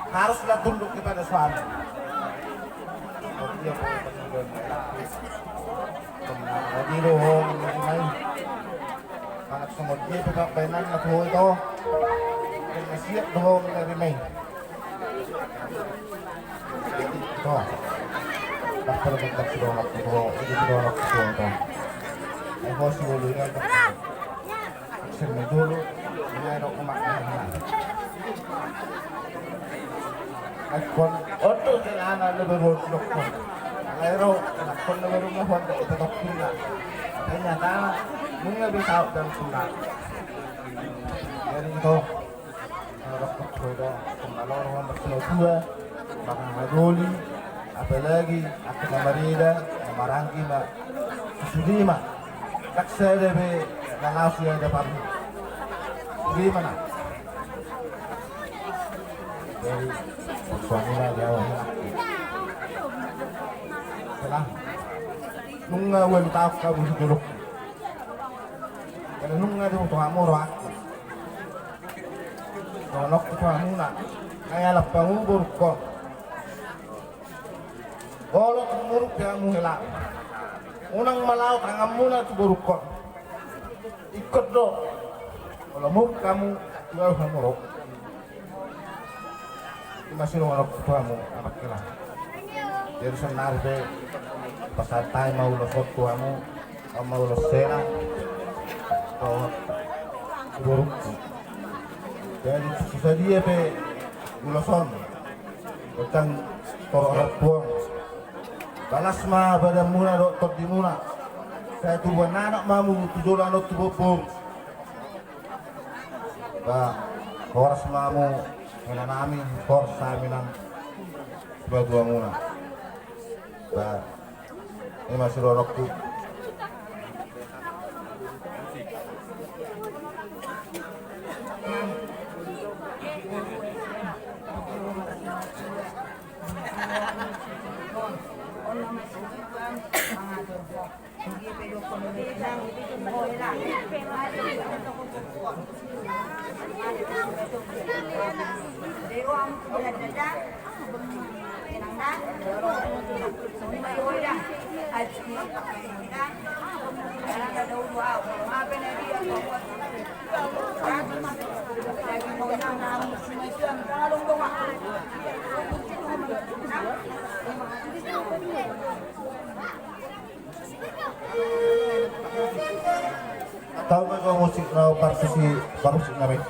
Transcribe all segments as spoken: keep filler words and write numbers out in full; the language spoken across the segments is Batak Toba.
Haruslah tunduk kepada suami. Dia pun. Jadi dohong ini. Anak semua dia juga penan na tuh itu. Kena siap dohong dari main. Tuh. Tak perlu kita sudah waktu tuh. Ini sudah waktu tuh itu. Aku sih dulu ya. Sini dulu. Ini ada umat. Ekon oto sing anak lebih bodoh. Lero, ekon lebih rumah honda itu tak punya. Ternyata punya bisa dan sudah. Jadi itu. Kalau dokter sudah kembali orang bersama dua, maka madoli, apalagi aku sama Rida, sama Ranggi, Mbak. Sudima. Daksa de be na laos ia dapat. Sudima na. Jadi suami lah dia wah. Telah. Nunga wen tak kamu suduruk. Kalau nunga dia untuk amor aku. Kalau aku kamu nak. Kayak lepas ngubur kok. Olo tumuruk pe hamu hela. Unang malao tanganmuna tu borungkon. Ingkon do. Olo muruk hamu tu ahu hamu ro. Ima sidung olo tu hamu anak hela. Jadi sonari pe pasahat hami ma ulos on tu hamu. Ama ulos sena. Tu borungku. Jadi sadia pe ulos on. Tentang torop rampuan. Balas ma badanmuna dohot tondimuna. Sai tubuan anak ma hamu tu jolo dohot tu boru. Ba horas ma hamu hela nami, horas hami nang sipaduamuna. Ba ima sidohononku. Tahu nggak kau musik, eh, parkusi, parkusi namanya?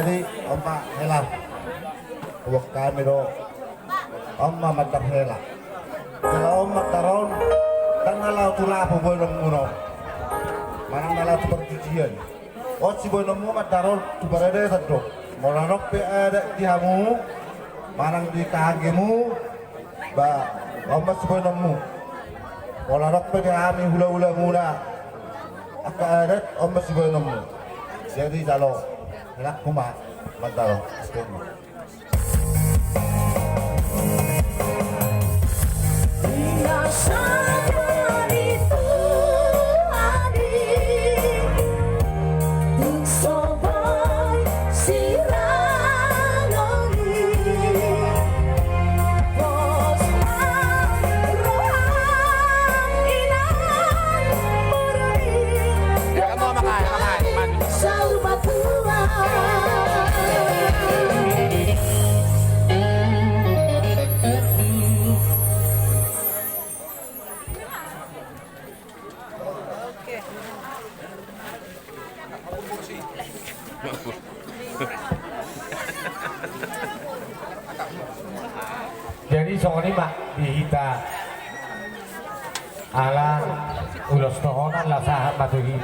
Jadi, Oma Hela, buat kami do, Oma mandar hela. Hela Oma mandar on, ndang na laho tu lapo boanonmuna on. Manang na laho tu parjujian. On siboanonmu mandar on tu paradaton do. Molo adong pe adat di hamu, manang di kahanggemu, ba, on ma siboanonmu. Molo adong pe di hami hulahulamuna, angka adat, on ma siboanonmu. Jadi jalo, helangku ma, mandar on. Jadi songon i ma di hita, ala ulos tohonan laos sahat ma tu hita.